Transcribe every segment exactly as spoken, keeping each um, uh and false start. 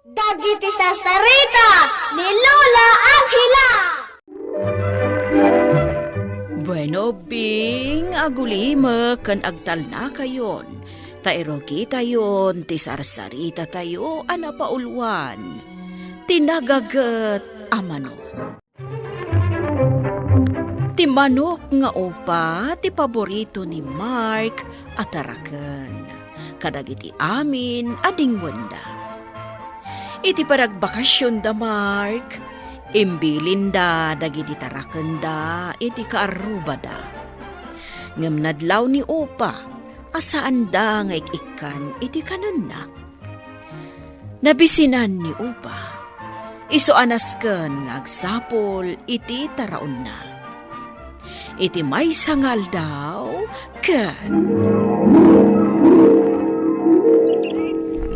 Dagiti sarsarita ni Lola Angela. Bueno, Bing, agulimek ken agtalnakayon, ta irukitayon ti sarsaritatayo a napauluan, ti nagaget a manok. Ti manok nga upa ti paborito ni Mark a taraken kadagiti amin a dingwenda. Iti panagbakasionda, Mark, imbilinda dagiti tarakenda iti kaarrubada. Ngem nadlaw ni upa a saanda nga ik-ikkan iti kanenna. Nabisinan ni upa. Isu a nasken nga agsapul iti taraonna. Iti maysa nga aldaw, ket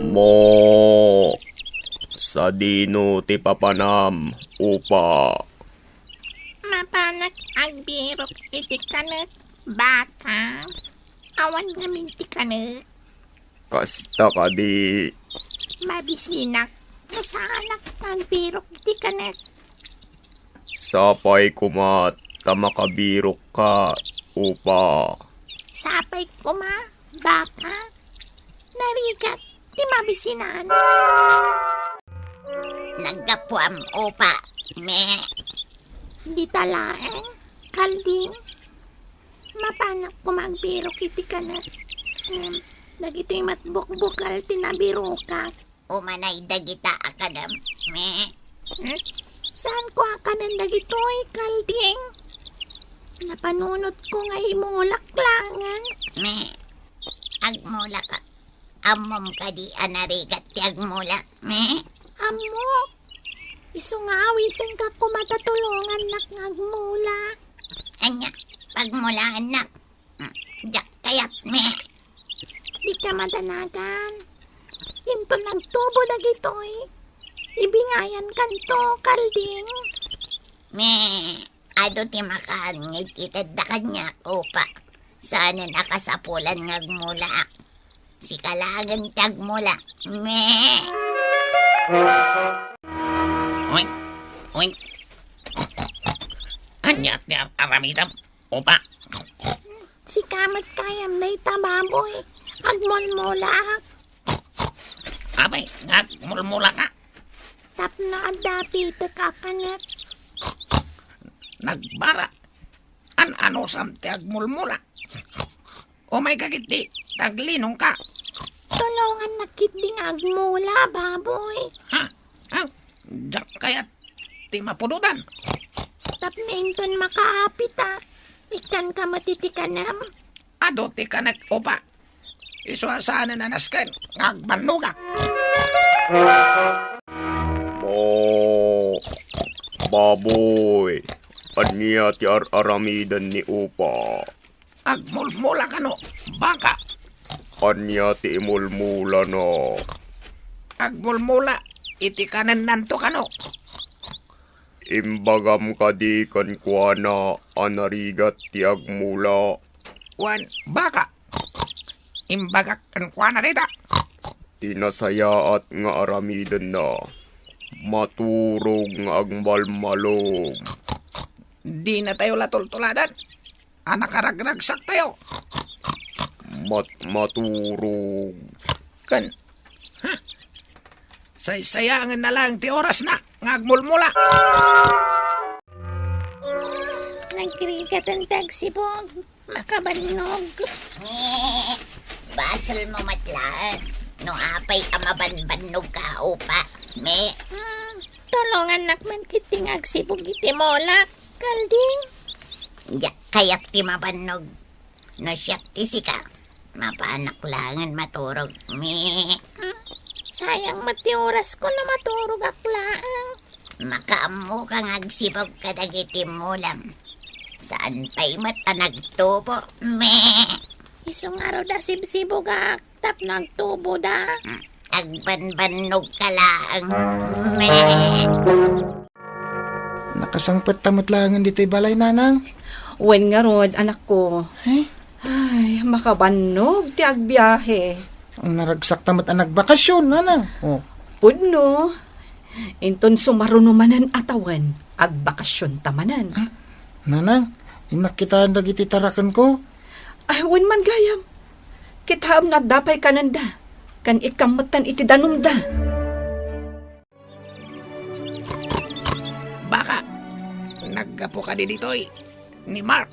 Mo, sadino ti papanam, upa? Mapanak agbirok iti kanek, baka. Awan ngamin ti kanek. Kasta kadi? Mabisinak no saanak nga agbirok iti kanek. Sapay koma ta makabirokka, upa. Sapay koma, baka. Narigat ti mabisinan. Naggapuam, upa. Me. Dita laeng, Kalding. Mapanak koma agbirok iti kanek. Ngem, dagitoy met bukbukal ti nabirokak. Umanay dagita a kanem. Me. Hmm? Saanko a kanen dagitoy, Kalding. Napanunotko nga imulak laengen. Me. Agmulaka. Ammom kadi a narigat ti agmula? Me. Ammok. Isu nga awisenka koma ta tulongannak nga agmula. Ania, pagmulaennak? Hmm, diak kayat, me. Dika madanagan. Inton nagtubo dagitoy, ibingayankanto, Kalding. Me, adu ti makaan nga itedda kaniak, upa. Saanen a kasapulan nga agmulaak. Sika laengen ti agmula. Me. Oy, oy. Ania ti ar-, aramidem, upa? Sika met kayam dayta, baboy. Agmulmulaak. Apay nga agmulmulaka? Tapno adda pitek a kanek. Nagbara. An-anusam ti agmulmula? Umayka ketdi, ta aglinongka. Tulongannak ketdi nga agmula, baboy. Ha? Ha? Diak kayat ti mapudotan. Tapno inton makaapita, ikkanka met iti kanem. Adu ti kanek, upa. Isu a saanen a nasken nga agbannogak. Mo, baboy, ania ti ar-aramiden ni upa? Agmulmula kano, baka. Ania ti imulmulana? Agmulmula iti kanennanto kano. Imbagam kadi kenkuana a narigat ti agmula? Wen, baka. Imbagak kenkuana dayta. Ti nasayaat nga aramidenna, maturog nga agmalmalom. Dinatayo la tultuladan a nakaragragsaktayo. Mat-, maturog. Ken, ha? Saysayaengenna laeng ti orasna nga agmulmula. Nagrigat ti agsibug. Makabannog. Nge, basolmo met laeng no apay a mabanbannogka, upa. Me. Hmm, tulongannak man ketdi nga agsibug iti mulak, Kalding. Diak kayat ti mabannog. No siak ti sika, mapanak laengen maturog. Me. Hmm, sayang met ti orasko no maturogak laeng. Makaammoka nga agsibug kadagiti mulam. Saan pay met a nagtubo. Me. Isu ngarud a sibsibugak tapno agtuboda. Mm, agbanbannogka laeng. Me. Nakasangpetta met laengen ditoy balay, Nanang? Wen ngarud, anakko. Eh? Ay, makabannog ti agbiahe. Naragsakta met a nagbakasyon, Nanang. Oh. Pudno, inton sumaruno manen a tawen, agbakasionta manen. Ah, nanang, innak kitaen dagiti tarakenko? Ay, wen man gayam. Kitaem nga adda pay kanenda, ken ikkam metten iti danumda. Baka, naggapu kadi ditoy ni Mark?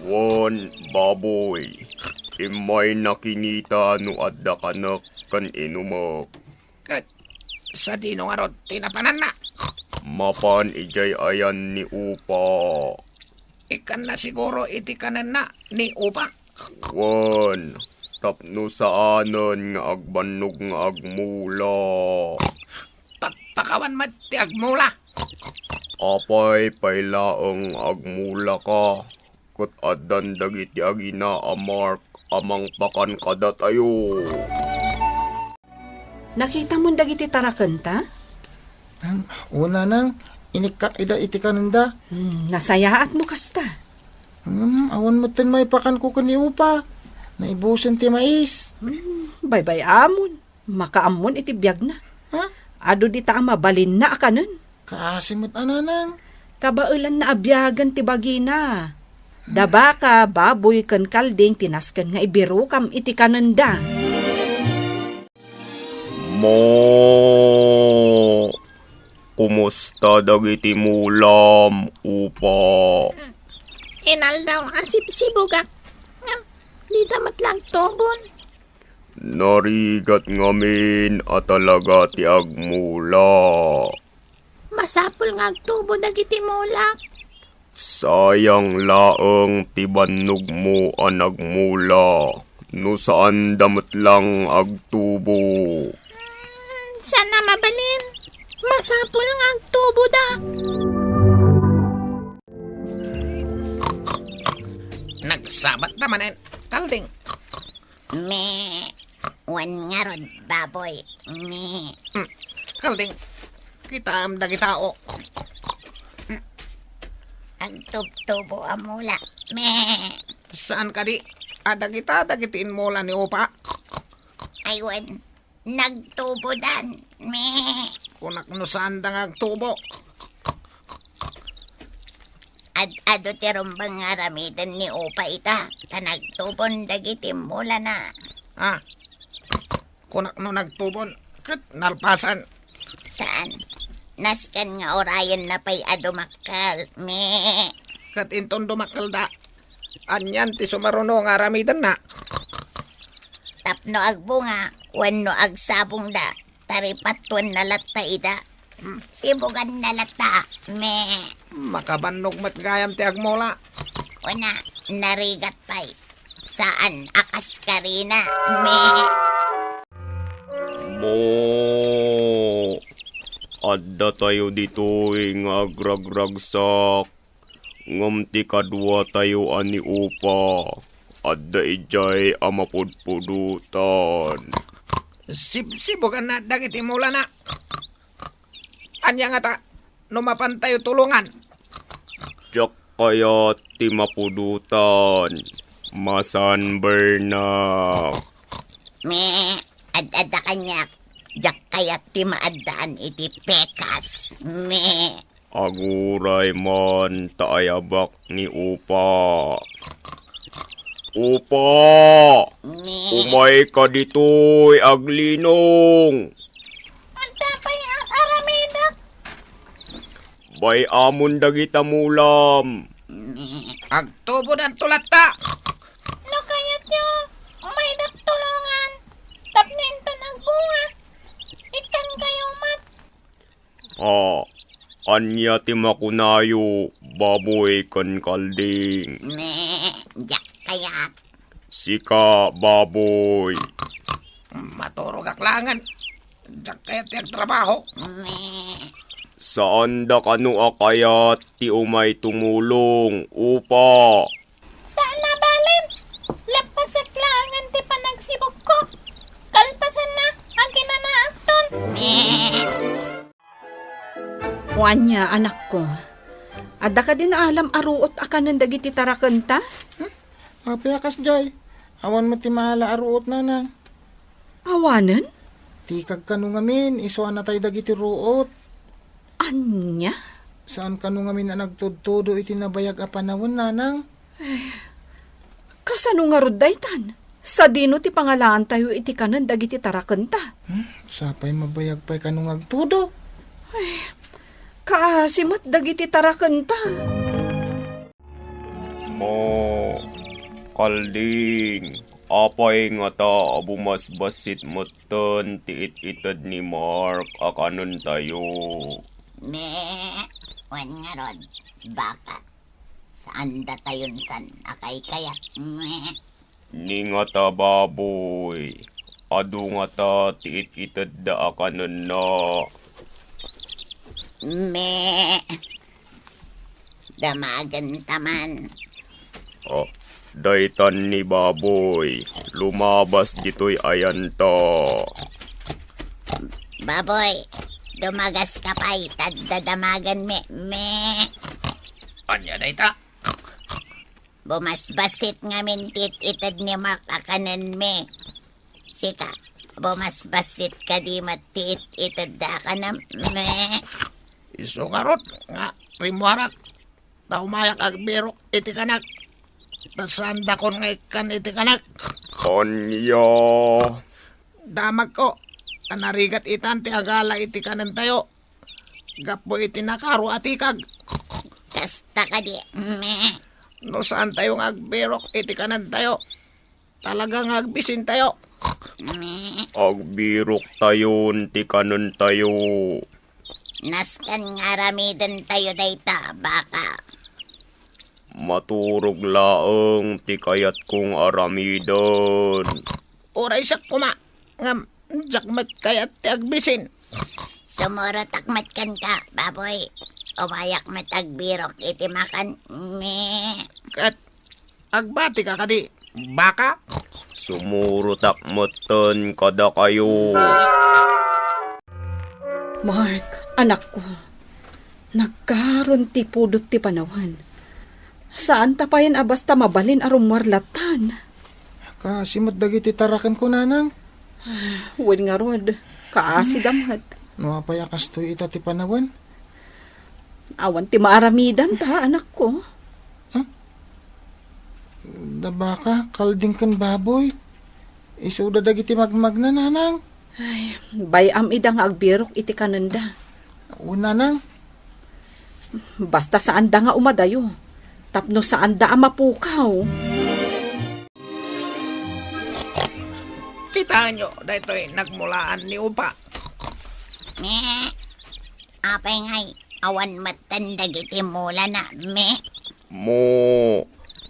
Wen, baboy. Immay nakinita no adda kanek ken inumek. Ket sadino ngarud ti napananna? Mapan idiay ayan ni Upa. Ikkanna siguro iti kanenna ni Upa? Wen, tapno saanen nga agbannog nga agmula. Pakpakawan met ti agmula. Apay pay laeng nga agmulaka, ket addan dagiti agina a Mark a mangpakan kadatayo. Nakitamon dagiti tarakenta? Nang, una nang, inikkak ida iti kanenda. Hmm, nasayaat no kasta. Hmm, awan metten maipakanko ken ni Upa. Naibusen ti mais. Hmm, baybay-amon. Makaammon iti biagna. Ha? Adu dita a mabalinna a kanen. Kaasi met a nanang. Kabaelanna a biagen ti bagina. Da baka, baboy ken kalding ti nasken nga ibirokam iti kanenda. Mo, kumusta dagiti mulam, Upa? Inaldaw a sibsibugak. Ngem, dida met la agtubon. Narigat ngamin a talaga ti agmula. Masapul nga agtubo dagiti mulak. Sayang laeng ti bannogmo a nagmula no saanda met lang agtubo. Hmm, saan a mabalin. Masapul nga agtuboda. Nagsabatda manen, Kalding. Me, wen ngarud, baboy. Me. Hmm. Kalding, kitaem dagita, o. Agtubtubo a mula. Me. Saan kadi a dagita dagiti inmula ni Upa? Ay, wen, nagtubodan. Me. Kunak no saanda nga agtubo. Ad-adu ti rumbeng nga aramiden ni Upa ita, ta nagtubon dagiti mulana. Ah, kunak no nagtubon, ket nalpasan. Saan? Nasken nga urayenna pay a dumakkel. Me. Ket inton dumakkelda, anian ti sumaruno nga aramidenna? Tapno agbunga wenno agsabongda, taripattuenna latta ida. Hmm. Sibuganna latta. Me. Makabannog met gayam ti agmula. Una, narigat pay. Saan a kas karina. Me. Mo, adda tayo ditoy nga agragragsak. Ngem ti kaduatayo a ni Upa, adda idiay a mapudpudotan. Sibsibuganna dagiti mulana. Ania ngata no mapantayo tulongan? Diak kayat ti mapudotan. Masanbernak. Me, ad-adda kaniak. Diak kayat ti maaddaan iti pekas. Me. Aguray man ta ayabak ni Upa. Upa! Ni- Umayka ditoy, aglinong! Adda pay a-, aramidek. Bay-amon dagita mulam. Ni- Agtubodanto latta. No kayatyo, umaydak tulongan. Tapno inton agbunga, ikkankayo met. Ah, ania ti makunayo, baboy ken kalding? Me, diak kayat. Sika, baboy. Maturogak laengen. Diak kayat ti agtrabaho. Me. Saanda kano a kayat ti umay tumulong, Upa? Saan a balen. Lappasak laengen ti panagsibugko. Kalpasanna, aginanaakton. Wen ania, anakko? Adda kadi naalam a ruot a kanen dagiti tarakenta? Hmm? Apay a kasdiay? Awan met ti maala a ruot, nanang. Awanen? Tikag kano ngamin, isuanatay dagiti ruot. Ania? Saan kano ngamin a nagtudtudo iti nabayag a panawen, nanang? Kasano ngarud daytan? Sadino ti pangalaantayo iti kanen dagiti tarakenta? Hmm, sapay mabayag pay kano nga agtudo. Ay, kaasi met dagiti tarakenta. Mo, Kalding, apay ngata a bumasbassit metten ti it-ited ni Mark a kanentayo? Me, wen ngarud, baka, saan datayon san a kaykayat. Me. Ni ngata baboy, adu ngata ti it-itedda a kanenna? Me. Damagenta man. Ah, daytan ni baboy. Lumabas ditoy ayanta. Baboy, dumagaska pay, ta dadamagenmi. Me. Ania dayta? Bumasbassit ngamin ti it-ited ni Mark a kanenmi. Sika, bumasbassit kadi met ti it-itedda a kanem? Me. Isu ngarud nga rimmuarak, ta umayak agbirok iti kanek. Ta saandakon nga ikkan iti kanek. Ania? Damagko a narigat itan ti agala iti kanentayo gapu iti nakaro a tikag. Kasta kadi, me. No saantayo nga agbirok iti kanentayo, talaga nga agbisintayo. Me. Agbiroktayon ti kanentayo. Nasken nga aramidentayo dayta, baka. Maturog laeng ti kayatko nga aramiden. Uray siak koma, ngem diak met kayat ti agbisin. Sumurotak met kenka, baboy. Umayak met agbirok iti makan. Me. Ket agbatika kadi, baka? Sumurotak metten kadakayo. Mark, anakko, nagkaron ti pudot ti panawen. Saanta payen a basta mabalin a rummuar lattan. Kaasi met dagiti tarakenko, nanang. Wen ngarud, kaasida met. No apay a kastoy ita ti panawen? Awan ti maaramidanta, anakko. Huh? Da baka, kalding ken baboy. Isuda dagiti magmagna, nanang. Ay, bay-am ida nga agbirok iti kanenda. O, nanang. Basta saanda nga umadayo. Tapno saanda a mapukaw. Kitaenyo, daytoy nagmulaan ni Upa. Me. Apay ngay, awan metten dagiti mulana, me? Mo,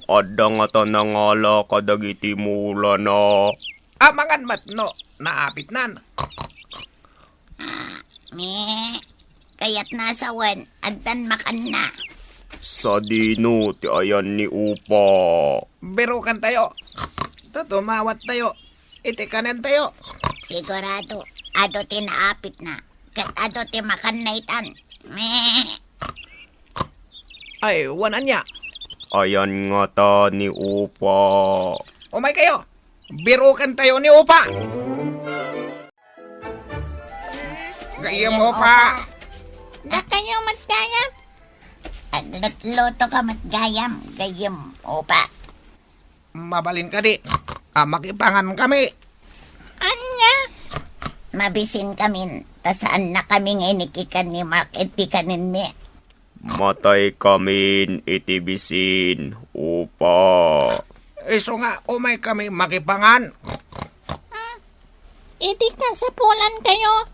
adda ngata nangala kadagiti mulana. Amangan met no naapitnan. Ah, me, kayatna a sawen, addan makanna. Sadino ti ayan ni Upa? Birokentayo. Ta tumawattayo iti kanentayo. Sigurado, adu ti naapitna, ket adu ti makanna itan. Me. Ay, wen ania? Ayan ngata ni Upa. Umaykayo. Birokentayo ni Upa. Gayyem, Upa. Dakayo met gayam. Aglutluto ka met gayam, gayyem, Upa. Mabalin kadi a makipangan kami? Ania? Mabisin kamin, ta saan na kami nga inikikan ni Mark iti kanenmi. Matay kamin iti bisin, Upa. Isu nga umay kami makipangan. Hmm. Idi kasapulan kayo,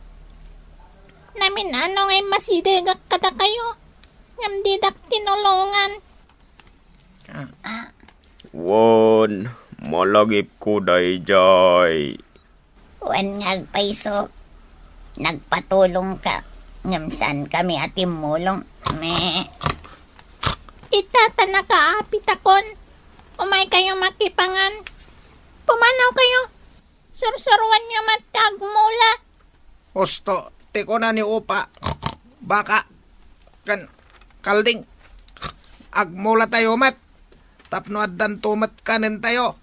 namin-ano nga immasidegak kadakayo, ngem didak tinulongan. Ah. Wen, malagipko daydiay. Wen nga agpayso, nagpatulongka, ngem saan kami a timmulong. Me. Ita ta nakaapitakon, umay kayo makipangan. Pumanaw kayo. Sursuruanyo met ti agmula. Husto ti kuna ni Upa, baka, ken kalding. Agmulatayo met tapno addanto met kanentayo.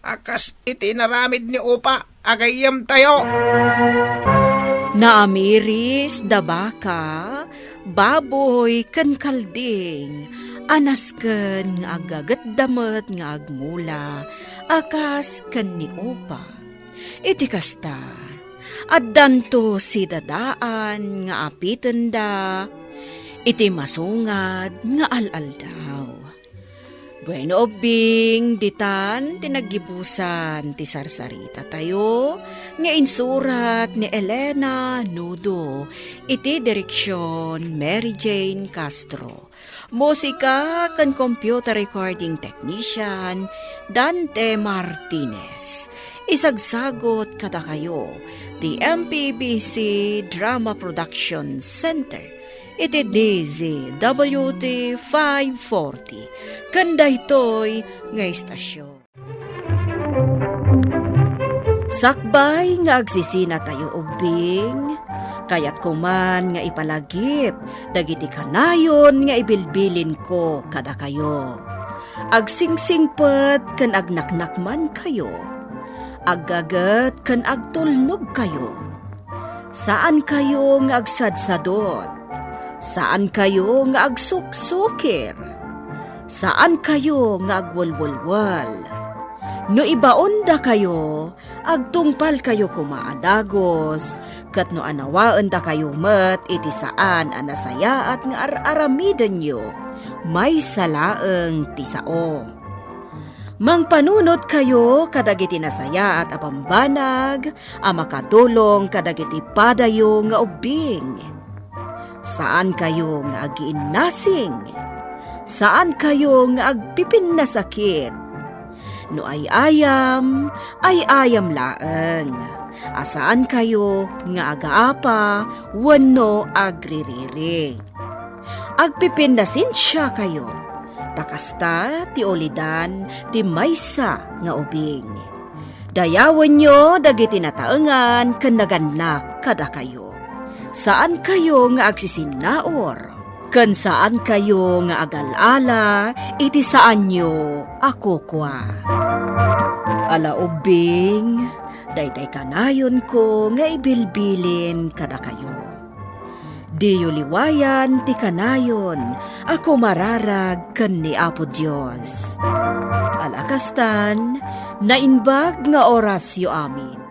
a kas iti inaramid ni Upa a gayyemtayo. Naamiris da baka, baboy, ken kalding a nasken nga aggagetda met nga agmula a kas ken ni Upa. Iti kasta, addanto sidadaan nga apitenda iti masungad nga al-aldaw. Bueno, ubbing, ditan ti naggibusan ti sarsarita tayo nga insurat ni Elena Nudo, iti direksyon Mary Jane Castro. Musika ken computer recording technician, Dante Martinez. Isagsagot kadakayo ti M P B C Drama Production Center iti D Z W T five forty, ken daytoy nga istasyon. Sakbay nga agsisinatayo ubbing, kayatko man nga ipalagip dagiti kanayon nga ibilbilinko kadakayo. Agsingsingpet ken agnaknakmankayo. Aggaget ken agtulnogkayo. Saankayo nga agsadsadot. Saankayo nga agsuksukir. Saankayo nga agwelwelwel. No ibaondakayo, agtungpalkayo koma a dagus, ket no anawaendakayo met iti saan a nasayaat nga ar-aramidenyo, maysa laeng ti sao. Mangpanunotkayo kadagiti nasayaat a bambanag a makatulong kadagiti padayo nga ubbing. Saankayo nga agiinnasing. Saankayo nga agpipinnasakit. No ay-ayam, ay-ayam laeng. A saankayo nga agaapa wenno agririri. Agpipinnasensiakayo, ta kasta ti ulidan ti maysa nga ubing. Dayawenyo dagiti nataengan ken nagannak kadakayo. Saankayo nga agsisinnaur, ken saankayo nga agal-ala iti saanyo a kukua. Ala ubbing, daytay kanayonko nga ibilbilin kadakayo. Diyo liwayan ti kanayon a kumararag ken ni Apo Dios. Ala kastan, naimbag nga orasyo amin.